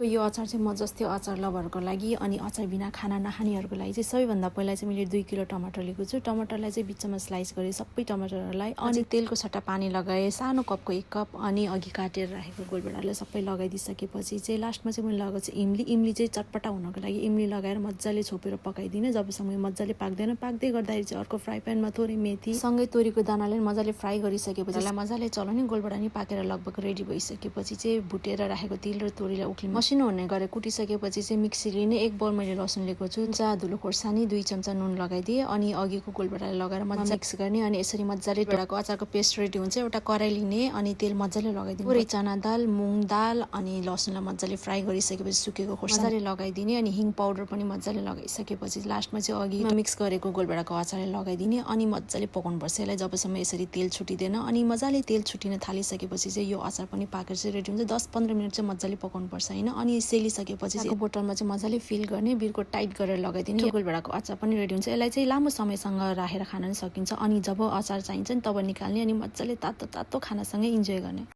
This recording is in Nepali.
यो अचार चाहिँ म जस्तै अचार लभरको लागि अनि अचार बिना खाना नखानेहरूको लागि चाहिँ सबैभन्दा पहिला चाहिँ मैले 2 किलो टमाटर लिएको छु। टमाटरलाई चाहिँ बिचमा स्लाइस गरेँ सबै टमाटरहरूलाई, अनि तेलको सट्टा पानी लगाएँ, सानो कपको 1 कप, अनि अघि काटेर राखेको गोलभेडालाई सबै लगाइदिसकेपछि चाहिँ लास्टमा चाहिँ मैले लगाएको चाहिँ इमली। इमली चाहिँ चटपटा हुनको लागि इमली लगाएर मजाले छोपेर पकाइदिने जबसम्म मजाले पाक्दैन। पाक्दै गर्दाखेरि चाहिँ अर्को फ्राई प्यानमा थोरै मेथी सँगै तोरीको दानाले मजाले फ्राई गरिसकेपछि यसलाई मजाले चलाउने। गोलभेडा नि पाकेर लगभग रेडी भइसकेपछि चाहिँ भुटेर राखेको तिल र तोरीलाई उक्लिनु मसिनो हुने गरे कुटिसकेपछि चाहिँ मिक्सी लिने। 1 बाउल मैले लसुन लिएको छु, चा धुलो खोर्सानी, 2 चम्चा नुन लगाइदिए, अनि अघिको गोलभेडालाई लगाएर मजाले मिक्स गर्ने। अनि यसरी मजाले भेडाको अचारको पेस्ट रेडी हुन्छ। एउटा कराई लिने अनि तेल मजाले लगाइदिने, पुरै चना दाल, मुङ दाल अनि लसुनलाई मजाले फ्राई गरिसकेपछि सुकेको खोर्सानी मजाले लगाइदिने, अनि हिङ पाउडर पनि मजाले लगाइसकेपछि लास्टमा चाहिँ अघि मिक्स गरेको गोलभेडाको अचारलाई लगाइदिने अनि मजाले पकाउनुपर्छ यसलाई जबसम्म यसरी तेल छुटिँदैन। अनि मजाले तेल छुटिन थालिसकेपछि चाहिँ यो अचार पनि पाकेर चाहिँ रेडी हुन्छ। 10-15 मिनट चाहिँ मजाले पकाउनुपर्छ हैन। अनि सेलिसकेपछि चाहिँ बोतलमा चाहिँ मजाले फिल गर्ने, बिर्को टाइट गरेर लगाइदिने। गोलभेडाको अचार पनि रेडी हुन्छ। यसलाई चाहिँ लामो समयसँग राखेर खान पनि सकिन्छ। अनि जब अचार चाहिन्छ नि तब निकाल्ने अनि मजाले तातो तातो खानासँगै इन्जोय गर्ने।